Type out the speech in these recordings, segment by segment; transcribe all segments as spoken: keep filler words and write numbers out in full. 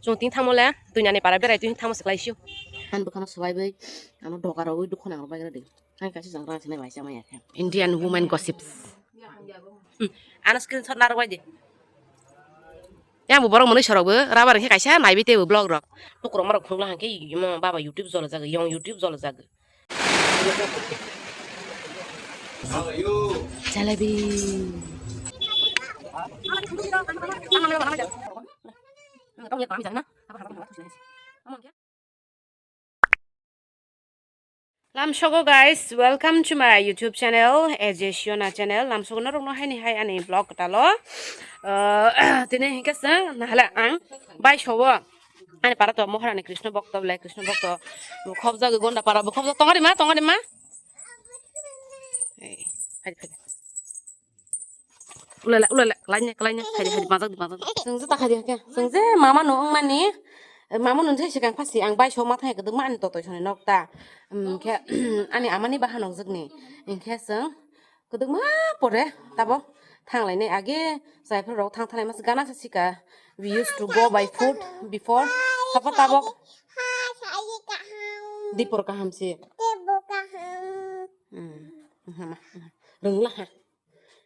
Chwng tini thangmo le, twi nani para berai twi thangmo se klai sio. Ani bwkhano swbai bai, ano doga rogwi dukho nang rok bai gra di. Ani kaisa jang rang sinai bai chamai ya khe. Indian women gossips. Hmm. Ano screenshot narok bai di. Yang bo borok mwnwi sorok bo, rubber khe kaisa naibi tei bo vlog rok. Tukurok marok phungla hangke, imo baba YouTube jolo jago, yong YouTube jolo jago. Jalebi. Lamsogo guys, welcome to my YouTube channel, A J Siona channel. Lamsogo norok no haini hai ani vlog talo. Uh, tini hingke se nahala ang bai sobo. Ani para to Moharani Krishna Bhakta, belai Krishna Bhakta. Bo khobjagwi Gonda para, bo khobjak tongari ma, tongari ma. Ei, hai, hai. Ulala, ulala, kalaina, kalaina, hai, hai, majak, majak. Sengje ta hai, hai. Sengje mama no wngmani, mama no sai sikang phasi, ang bai so ma thai keduk ma ani totoi soni nok ta. Em, khe, ani amani bahan nokjak ni. Hingke seng. Kwdwkma pore tabok thanglainai age, jaiphrarok thang thanglai masa gana sa sika. We used to go by foot before. Sabo tabok dipor kaham se. Hmm, hmm, hmm. Rwngla ha.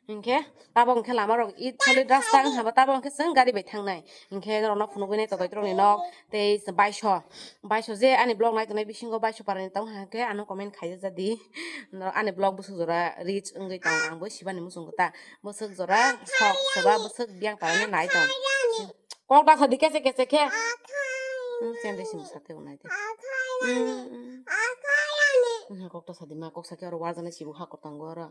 Hinkhe tabok hinkhe lama rok it solid rasta wng haba tabok hinkhe chwng gari bai thangnai. Hinkhe norokno phunugwi nai totoi rokni nok tei baiso. Baiso je ani vlog nai tongnai bisingo baiso parani tong hake ano comment khaijak di. Norok ani vlog bwswk jora reach wngwi tong ang bo sibani muchungo ta. Bwswk jora sok soba bwswk biyang parani nai tong. Kok ta sadi kese kese khe. Hmm, chende sim sate unai de. Hmm, hmm. Hmm, kok ta sadi ma kok sake oro wajana sibu ha kok tango oro.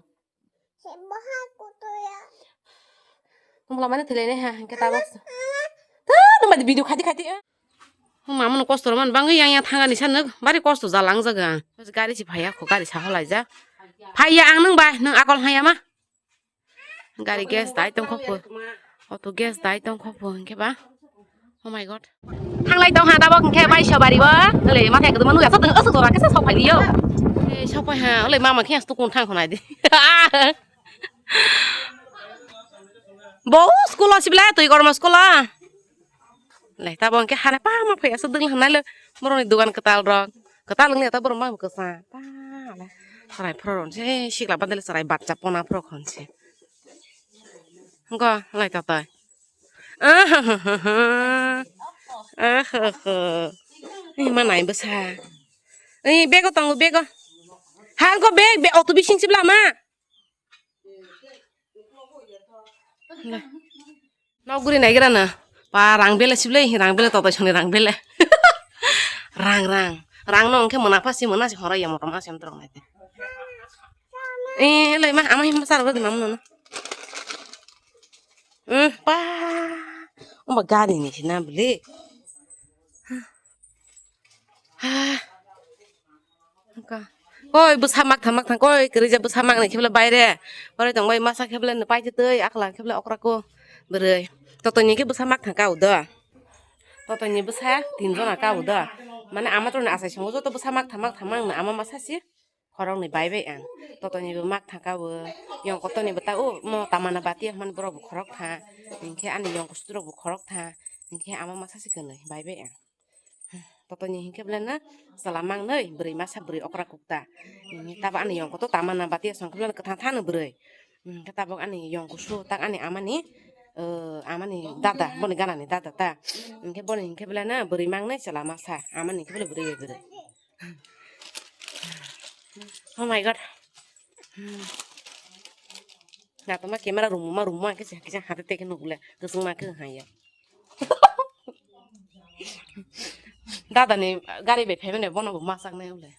Tungla mane thele ne ha, hingke tabok. Ta, nang bai video khati khati. Hum, amun kosto man bangwi yang yang thangani san nuk, bari kosto jalang jaga. Gari si phaya kho, gari sa holai ja. Phaya ang nang bai, nang akol haya ma. Gari gas dai tong kho. Auto gas dai tong kho, hingke ba. Oh my God. Thanglai tong ha tabok hingke bai sobari bo. Ole mathai keduma nuya sa tong asuk jora kesa sok phai liyo. Eh, sok phai ha, ole mama khe asuk kun thang khonai di. Bo school o sibla twi kormo school o. Le tabok hingke hane pa ma phai asuk ding hanai le. Boroni dogan kwtal rok. Kwtal wngya ta borok ma kwsa. Pa le. Sarai phro ron se sikla bandele sarai batcha pona phro khon se. Hingko lai ta tai. Ahahaha. Ahaha. Ni ma nai bwsa. Ni bego tongo bego. Hal ko beg be auto bising sibla ma. Nok guri nai gra na. Pa rang bele sible rang bele totai soni rang bele. Rang rang. Rang no hingke mona pha si mona si hora ya motom asem torok nai te. Eh, lai ma, ama him sar ba di mam no. Hmm, pa. Umba gari ni sina beli. Ah. Koi bwsa mak thang mak thang koi kwrwi ja bwsa mak ni khe bwle baire. Oro tong bai masa khe bwle no paitwi twi akla khe bwle okra ko bwrwi. Toto ni khe bwsa mak thang ka udo. Toto ni bwsa tin jona ka udo. Mane ama to ni asai songo joto bwsa mak thang mak thang mang no ama masa si. Khoroknwi bai bai ang. Totonibo mak thangkabo, yong kotornibo ta o mo tamana bati hwnmani borokbo khorok tha. Hinkhe ani yong kusurokbo khorok tha. Hinkhe ama masa se kwnwi bai bai ang. Totoni hinkhe belai no chwla mangnwi bwrwi masa bwrwi okra kukta. Hinkhe tabo ani yong kotor tamana bati asong khe belai no kwthang thano bwrwi. Hinkhe tabok ani yong kusu tak ani amani, eh, amani dada, boni ganani dada ta. Hinkhe boni hinkhe belai no bwrwi mangnwi chwla masa, amani hinkhe belai bwrwi bai bwrwi. Oh my God. Natoma camera room ma room ma kisa kisa hate teke nukle kusung ma khe haya. Dada ni gari bai phaimani bono bo machak nai ule.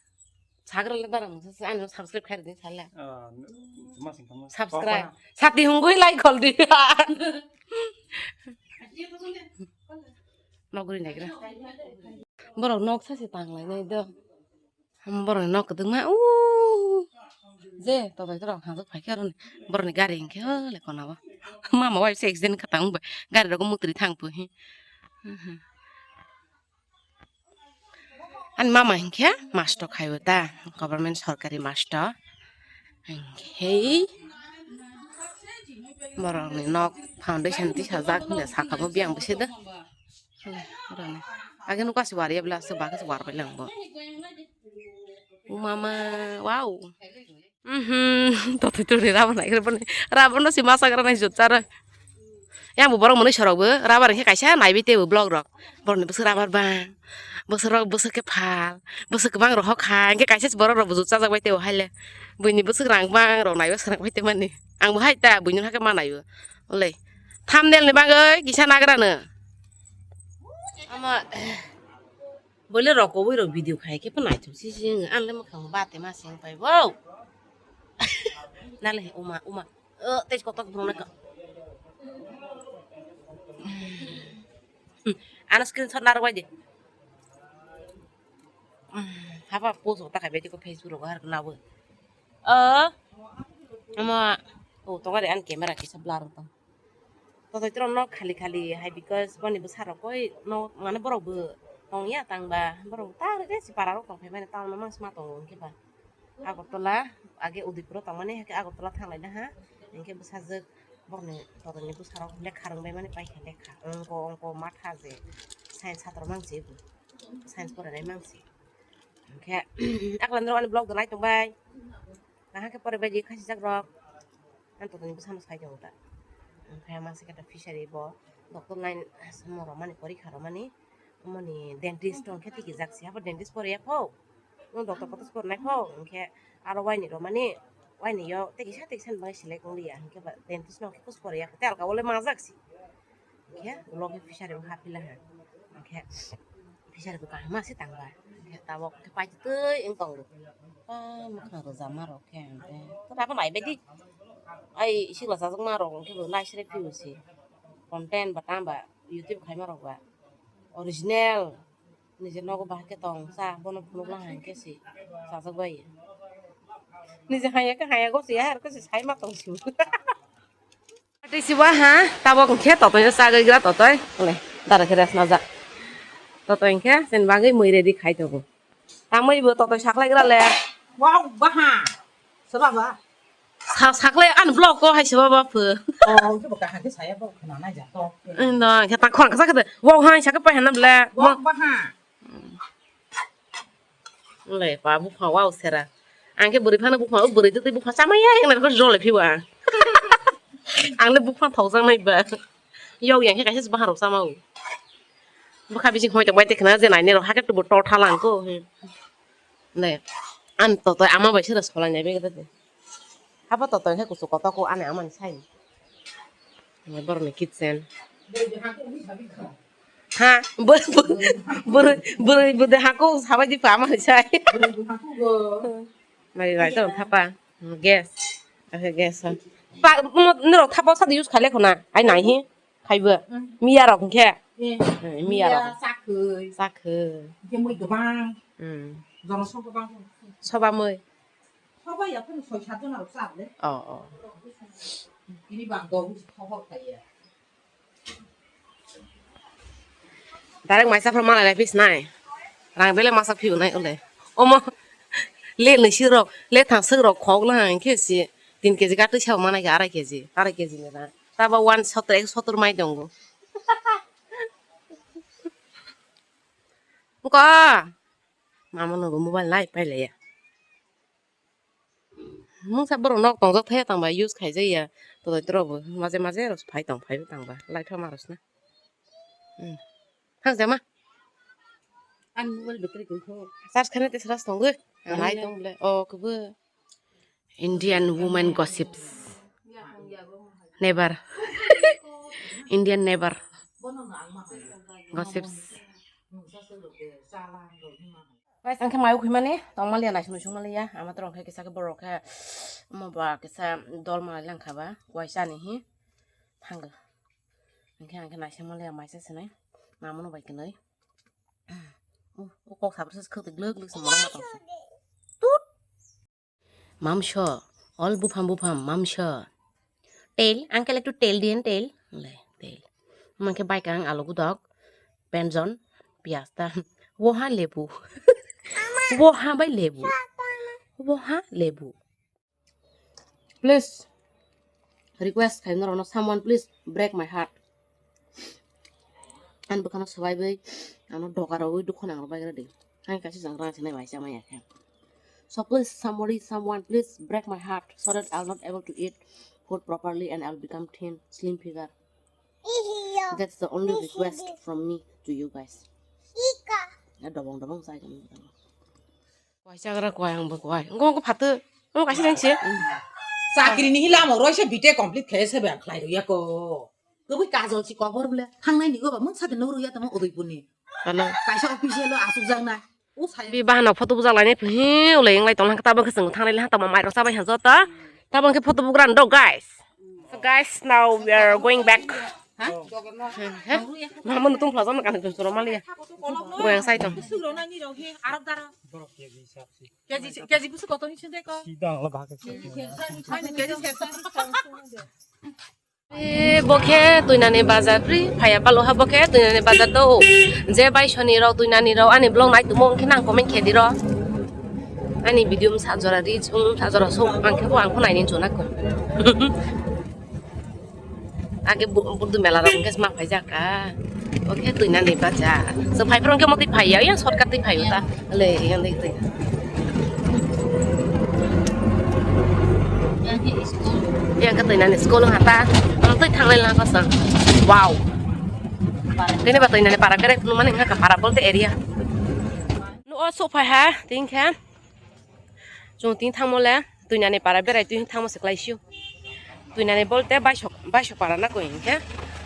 Sagra le dara mo ani subscribe khai di sala. Ah, ma sing tamo. Subscribe. Sati hungui like khol di. Nogri nai gra. Borok nok sa se tang lai nai do. Borokni nok kwdwkma, o je tobai borok hajak phaikhe aroni borokni gari hinkhe hole konao. Mama waisa accident kha tang bai gari rogo mwtwrwi thang phi. Ani mama hinkhe masto khaiwi ta, government sorkari masto. Hinkhe borokni nok foundation tisajak hinwi sakha bo biyang bwswk de. Rani. Age nuka si war ya bla se ba ke si war bai lang bo. Mama, wow. Mhm, to to to ni rabo nai rabo ni. Rabo no si masa gara nai jut chara. Yang bo borok mwnwi sorok bo rubber hinkhe kaisa naibi teibo vlog rok. Borokni bwswk rubber bang. Bwswk rok bwswk khe phal. Bwswk kwbang rok hokha. Hinkhe kaisa borok rok bo jut chajak bai teibo haile. Buini bwswk rang bang rok naiwi swrang bai tei mani. Ang bo hai ta buini hakhe ma naiwi. Olei. Thumbnail ni bagwi kisa nagra no. Ama bole rok koboi rok video khai khe pha naithok si si ang le makhang ba te ma sing pai bo. Nale uma uma. O, tei kotok bwrwng nai ka. Hmm. Ano screenshot narwk bai di. Hmm. Haba post ta khai bai di ko Facebook rogo har na bo. O. Ama. O, tonga de an camera kisa blur wng tong. Totoi tro no khali khali hai because boni bwsa rok koi no mane borok bo tong ya tang ba borok ta re si para rok tong phai mani town no mang sma tongo hwnkhe ba. Agartala age Udaipur o tongmani, hakhe Agartala thanglaina ha, hinkhe bwsajwk borokni totoni bwsarok lekha rwngbaimani paikha lekha, ongko ongko matha je science satro mangsi, science porainai mangsi, hinkhe aklandro ani vlog do nai tongbai, nahakhe pore baidi khasijakrok, ani totoni bwsano sai tongo ta, hinkhe mangsi khe fishery bo doctor line, morok mani porikha rwmani, moni dentist tongkhe tikijak si, abo dentist pore ya kho. Nwng doctor kotor se porinai kho, hinkhe aro waini romani, waini yo tei kisa tei kisa ni bagwi select wng liya, hinkhe ba dentist no khe kusu pore ya, tei alka o le mangjak se. Hinkhe ulo khe fishery bo haphi laha, hinkhe fishery bo kaham ma se tang ba, hinkhe tabok khe paitwtwi wng tongo. Ah, mwkhang rwjak ma rok khe, hinkhe abo nai bai di. Ai sikla chajak ma rok hinkhe bo nai sre phiyok se, content ba tamo ba YouTube khai ma rok ba original. Nije nogo bahai khe tong cha, bono phunuk na hai khe se chajak bai. Nije haya khe haya go se, haya khe se sai ma tong si. Tei si ba ha, tabok hwnkhe totoi no chagwi gra totoi. Ole, dara khe rest na ja. Totoi hwnkhe sen bagwi mui ready khai tongo. Tamoi bo totoi saklai gra le. Wow, baha. Soba ba. Sa-, sakle ani vlog ko hai se baba pho. Oh, ke baka hake saya bo khna nai ja to. Ino, ke ta khon kasa kete. Wow, hai sake pa hena ble. Wow, baha. Le, pa bupha wow sera. Ang ke bwrwi phano bupha, o bwrwi twi bupha chamaya, yang na ko jole phiwa. Ang le bupha thok jang nai ba. Yok yang ke kaisa bupha rok chamao. Bukha bising hoi tong bai te khna je nai ne rok hake tubu tor thalang ko. Ne. An to to ama bai sera solai nai be de. Habo to to he kusu koto ko ani ama ni sai. Ne bor ni kitchen. Ha, bor bor bor bor de hako sabai di pa ama ni sai. Mai bai to thapa. Gas. Ake gas. Pa mo no thapa sa use khale khona. Ai nai hi. Khaibo. Miya rok hwnkhe. Eh, miya rok. Sakhoi. Sakhoi. Hwnkhe mui gobang. Hmm. Jono sok gobang. Soba mui. Soba ya phano soi sat jona rok chap le. Oh, oh. Ini bang do busi khobor khaiya. Direct maisa phano malai lai pis nai. Rang bele masa phiu nai ole. Omo. Le nai sirok, le thang sirok khok na hwnkhe si tin keji ka twi sa manai khe arai keji, arai keji ni rang. Tabo one sotor, ek sotor mai tongo. Ko. Mama no mobile nai pailaiya. Mungsa borok nok tongjak thaya tangba use khaijak ya. Todai toro bo maje maje rok phai tong phai tangba lai thama rok sna. Hmm. Thang jama. An mobile battery kung kho. Charge khane te sras tongo. Ang lai tong ble. O kubu. Indian women gossips. Never. Indian never. Gossips. Guys, ang khe mai ukhwi mani tongmaliya naising nusung maliya ama tong khe kisa khe borok khe omo ba kisa dol manai lang kha ba kuai chani hi thango. Ang khe ang khe naising maliya maisa sinai mamano bai kwnwi. O kok sabrasa se khwtwi glwk glwk se morok ma tong se. Tut. Mamso, all buphang buphang mamso. Tail, uncle ektu tail diyen tail. Le, tail. Mangke bai kang alu gudok, penjon, pias ta. Woha lebu. Woha bai lebu. Woha lebu. Please, request khai norokno, someone please break my heart. Ani bwkhano swbaiwi ano doga rwui dukha nangrwbaigra di. Ani kaisa jang rang sinai bai chamaya khe. So please somebody, someone, please break my heart so that I'll not able to eat food properly and I'll become thin, slim figure. That's the only request from me to you guys. Ya dobong dobong sai kami. Kwai chagra kwai, ang bo kwai. Ngo ngo phatwi. Ngo kaisa nang se. Chakri ni lama roi se B Tech complete khe se bang khlai roi ya ko. Kwbui kajol si kobor bole. Thangnai ni go ba mung sa de no roi ya tamo Udaipur ni. Ano. Kaisa official lo asuk jang na. O sai. Bi bahano photo bujak lai nai phi ulai wnglai tong lang tabang khe chwng thangnai le ha tamo mai rok chabai ha jota. Tabang khe photo bugra ndo guys. So guys, now we are going back. Ha? Mama nutung phlajak na kan chwng chwng mali ya. Goyang sai tong. Keji, keji busu koto hinse deko. Sidang lo bahasa. Ani keji sesa. E, bo khe Tuinani bazar pri, phaiya palo ha bo khe Tuinani bazar do. Je bai soni rok, Tuinani rok, ani vlog nai tumo, wngkhe nang comment khe di ro. Ani video msa jora ri, um, sa jora so, ang khe bo ang kho nai ni chona ko. Age bu-, Buddha mela rok hwnkhe sma phaijak ka. Bo khe Tuinani bazar. So phai phoro hwnkhe motwi phaiya, yang shortcut twi phaio ta. Le, yang dei twi. Yang khe Tuinani school wngkha ta. Ang twi thanglai lang kosong. Wow. Tini ba Tuinani para berai phunukmani wngkha ka para bolte area. No, o sok phai ha, tin khe. Chwng tin thangmo le Tuinani para berai twi thangmo se klai sio. Tuinani bolte baisok, baisok para na koi hinkhe.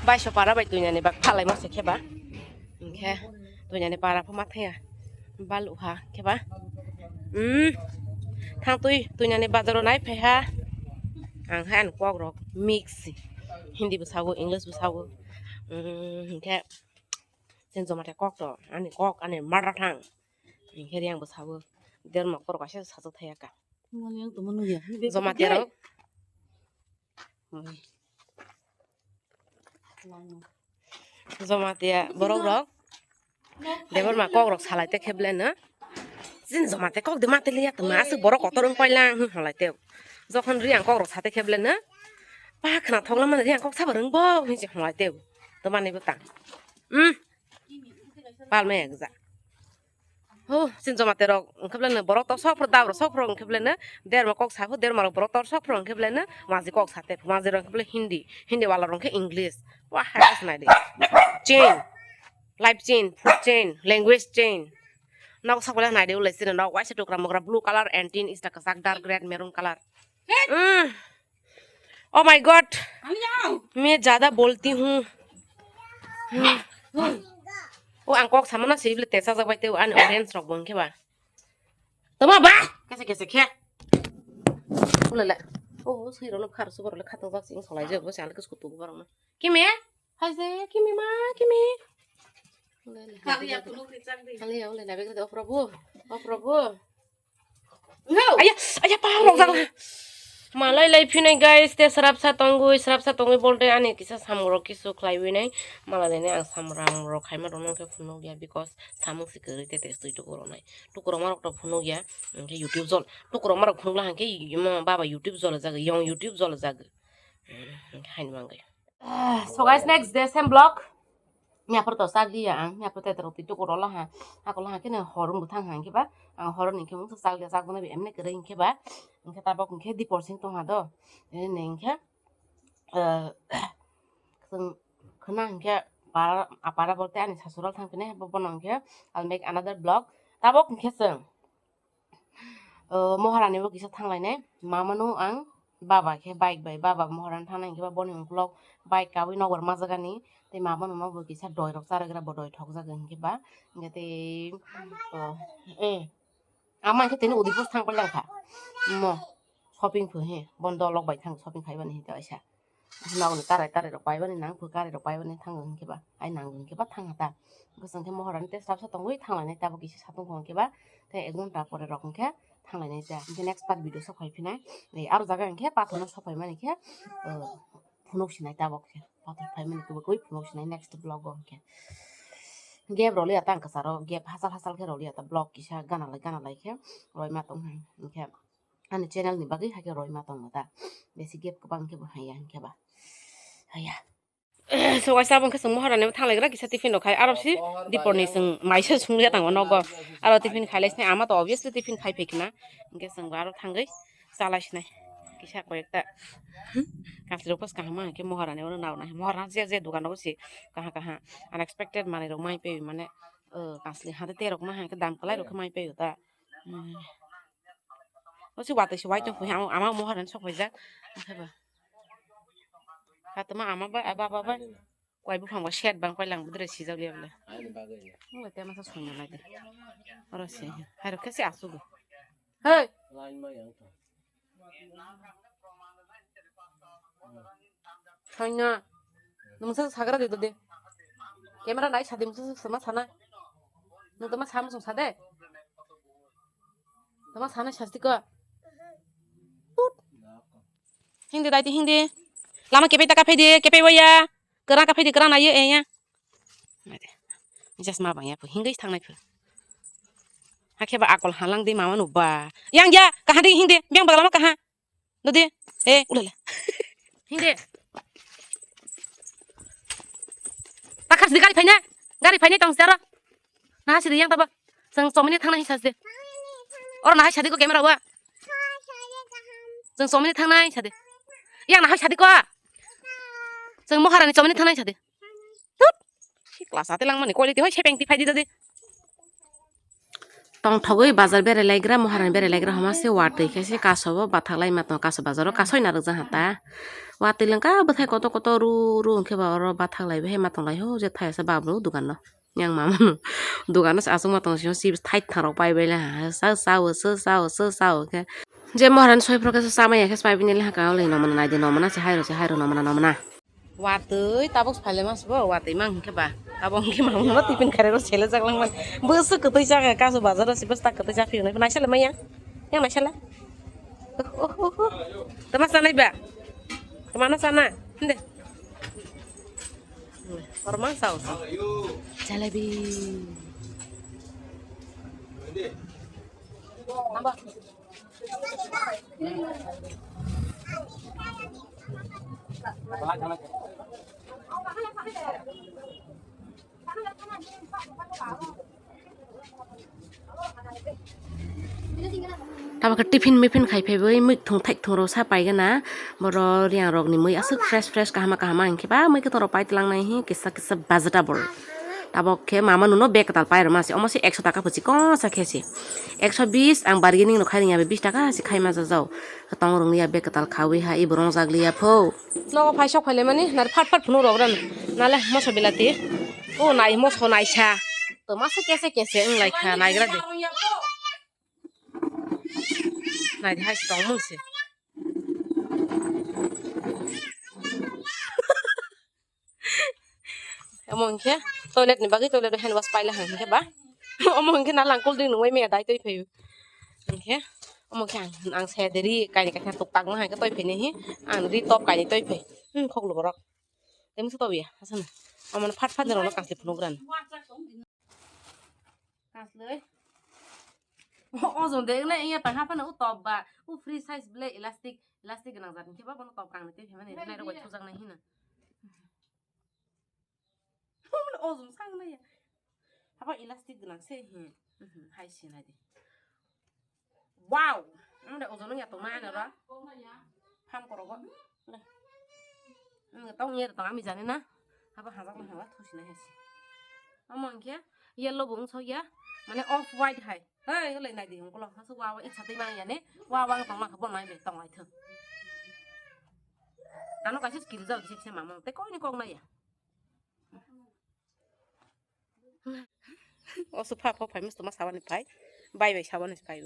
Baisok para bai Tuinani bak phalaimo se khe ba. Hinkhe Tuinani para pho ma thaya. Balu ha khe ba. Hmm. Thang twi Tuinani bazaro nai phai ha. Ang hai ani kok rok mix. Hindi bo sago, English bo sago. Hmm, hinkhe sen joma te kok to, ani kok, ani mara thang. Hinkhe yang bo sago. Derma kok rok kaisa sajak thaya ka. Wng yang tongma nugya. Joma te rok. Joma te borok rok. Debor ma kok rok salai te kheble no. Jin joma te kok de mate liya tongma aswk borok kotor wng paila hwn halai te. Jokhon riang kok rok sate kheble no. Pa khna thokla mani riang kok sabo rwng bo hwn se halai te. Toma ni bwtang. Hmm. Palma ya gza. Ho, sin joma te rok, wngkhe belai no borok tor sok phro, dab rok sok phro, wngkhe belai no derma kok sa pho, derma rok borok tor sok phro, wngkhe belai no maji kok sa te pho, maji rok wngkhe belai Hindi, Hindi wala rok wngkhe English. Wah, hai khe nai di. Chain, life chain, food chain, language chain. Nok sak belai nai di, ulai sini nok waisa tukra mukra blue color and tin is the kasak dark red maroon color. Hmm. Oh my God. Ani yao. मैं ज्यादा बोलती हूँ. O ang kok samano se ible tesa jak bai tei ani audience rok bo hwnkhe ba. Toma ba. Kese kese khe. Ulala. O sui rok no khar su borok le khatang jak sing solai jak bo se ang le kis kutu borok no. Kimi? Hai se kimi ma kimi. Ulala. Kali ya tuluk ri chak di. Kali ya ulala begre de o Prabhu. O Prabhu. Aya, aya, pa rok jak. Malai lai phinai guys, te srapsa tongwi, srapsa tongwi bolte ani kisa samung rok kisu khlaiwi nai. Malai nai ang samung rok khaima rok nokhe phunukya because samung si kwrwi te te twi tukurok nai. Tukurok ma rok to phunukya, hwnkhe YouTube jol. Tukurok ma rok phunukla hwnkhe imo baba YouTube jol jak, yong YouTube jol jak. Hwnkhe haini mangwi. Ah, so guys, next day same vlog. Miya phor to chak liya ang, miya phor tetra roti tukur rw laha, ako laha khe hor wng bwthang hang khe ba, ang hor ni khe mungsa chak liya, chak jana bi emne kwrwi hing khe ba, hing khe tabok hing khe dipor sing tong ha do, ene hing khe, eh, khwna hing khe para, apara bolte ani sasural thang phine, bo bono hing khe I'll make another vlog, tabok hing khe chwng. O, Moharani bo kisa thanglainai. Mamano ang baba khe bike bai, baba Moharani thangna hinkhe ba boni ukulok bike kawi nokbar majagani. Tei mamano ma bo kisa doi rok charagra bo doi thokjago hinkhe ba. Hinkhe tei, o, eh, ama hinkhe tini Udaipur thang pailangkha. Mo, shopping pho he, bono dolok bai thang shopping khaibani hinkhe waisa. Nokni karai tarai rok paibani nang phu, karai rok paibani thango hinkhe ba, ai nango hinkhe ba thang ta. Bwswng khe Moharani tei srapsa tongwi thanglainai tabuk kisa satung kho hinkhe ba, tei ek ghonta pore rok hinkhe thanglainai ta. Hinkhe next part video sok phai phinai, aro jaga hinkhe pathorno sok phai mani khe, uh, phunuk sinai tabuk khe pathor phai mani kubui kubui phunuk sinai next vlog o hinkhe. Gap rw liya ta ang kwcharo, gap hachal hachal khe rw liya ta vlog kisa gana lai gana lai khe rwima tong hai hinkhe. Ani channel ni bagwi hakhe roima tongo ta. Besi gap kwbang khe bo haya hinkhe ba. Haya. So waisa aboni khe chwng Maharani thanglaigra kisa tiffin rok khai, aro si diporni chwng maisa sungya tango nogo. Aro tiffin khailai sini ama to obviously tiffin khai phaikha na. Hinkhe chwng aro thangwi chalai sinai kisa koyekta. Kasli rok kaham ma hinkhe Maharani ono naonai. Maharani je je dukan rok si kaha kaha unexpected manwi rok mai paiwi mane, o kasli hade terok ma hinkhe dam kwlai rok khe mai paiwi ta. Hmm. O si watwi si wai tong phi ama Maharani sok phaijak. Okheba. Hatama ama bai, aba bai. Kwai buphang bo set bang kwai lang budre sijak liya bole. Ani bagwi. Wngla te masa songna lai de. Oro se. Hai rok khe se asugo. Hey. Line ma yang tong. Sonya. Nungsa sagra de de. Camera nai sadi mungsa sama sana. Nung tama sama sung sade. Tama sana sasti ko. Put. Hindi dai di hindi. Lama kepe taka phe di, kepe waya. Kwrang ka phaidi kwrang nayo e ya. Jasma bang ya phu hingwi thangnai phu. Hakhe ba akol halang di mama nu ba. Yang ya kaha di hingdi biang bagala ma kaha. Dodi. E ulala. Hingdi. Takhas di gari phaina. Gari phaina tong sero. Naha sidi yang taba. Seng somini thangnai sasde. Oro naha sadi ko camera wa. Seng somini thangnai sadi. Yang naha sadi ko. Seng Maharani somini thangnai sadi. Tut. Si class ate langmani quality hoi sepeng ti phaidi dadi. Tongthogwi bazar berai laikra, Maharani berai laikra, homa se watwi khe se kasobo bathak lai ma tong, kaso bazaro kasoi narwk jang hata. Watwi lengka bwthai kotor kotor ru ru hwnkhe ba oro bathak lai bai ma tong lai ho je thai asa babru dugan no. Yang mama no dugan no se aswk ma tong sio si thai tharok pai bai lai ha sa sa o sa sa o sa sa o khe. Je Maharani soi phro khe sa ma ya khe pai bini le ha ka o le no mana nai di no mana se hai ro se hai ro no mana no mana. Watwi tabuk phaile mas bo watwi mang hinkhe ba. Abo hinkhe mang no tiffin kharwi ro sele jak lang man. Bwswk kwtwi jak kaso bazar o se bwswk kwtwi jak phiyok nai naisale maya. Yang naisale. Oh oh oh. Tama sanai ba. Tama no sana. Hinde. Korma sao. Jalebi. Nambah. Tamo khe tiffin miffin khai phaibai mui thung thaithung rok sa paigana. Boro riyang rokni mui aswk fresh fresh kahama kahama hinkhe ba mui kwthang rok paitwlang nai hi kisa kisa vegetable. Tabok khe mama nuno bag kwtal pai rwma se omo se ekso taka phuchi kongsa khe se. Ekso bis ang bargaining rok khai rwngya bai bis taka se khai ma jajao. Tong rwngya bag kwtal khawi ha ibo rwngjak liya pho. Nogo phai sok phailaimani nari phat phat phunuk rok rano. Nale moso bilati. O nai moso naisa. To masa kese kese wng lai kha naigra de. Nai de hai se tong mung se. Omo hinkhe toilet ni bagwi toilet o hand wash paila hang hinkhe ba. Omo hinkhe nalang cold drink nungwi maya dai twi phaio. Hinkhe omo khe ang, ang saya de ri kaini kaisa tuk tak ma hai khe twi phai nai hi. Ang ri top kaini twi phai. Hmm, khoklo borok. Tei masa tobi ya, asana. Omo phat phat ni rokno kasli phunuk ran. Kaslwi. O, ojon de, ne, iya, tang haphano, u top ba, u free size ble, elastic, elastic gwnang jat, hinkhe ba, bono top kang ni tei, himani, nai rok bai thujak nai hino. Ojon sang nai ya. Habo elastic gwnang se, hmm. Mhm, hai se nai di. Wow! Ang de ojon wngya tongma ano ro. Ham korogo. Ang tong ye tong ami jani na. Habo hajak na haba thusi na hesi. Amo hinkhe yellow bo wngso ya. Mane off white hai. Hei, hole nai di ungkolo. Hasu wa wa iksa tei mang ya ne. Wa wa tong ma kha bo nai be tong lai thung. Ano kaisa skill jao kisa kisa mamang. Te koi ni kok nai ya. Oso pha pha phai musto ma sabani phai. Bye bye sabani phai.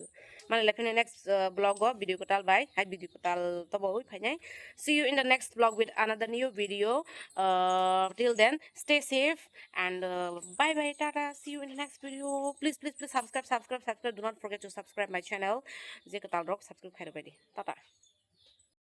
Mane lephine next, uh, vlog o video kwtal bai. Hai video kwtal to bo ui phainai. See you in the next vlog with another new video. Uh, till then, stay safe and, uh, bye bye, tata. See you in the next video. Please, please, please subscribe, subscribe, subscribe. Do not forget to subscribe my channel. Je kwtal rok subscribe khai rwbai di. Tata.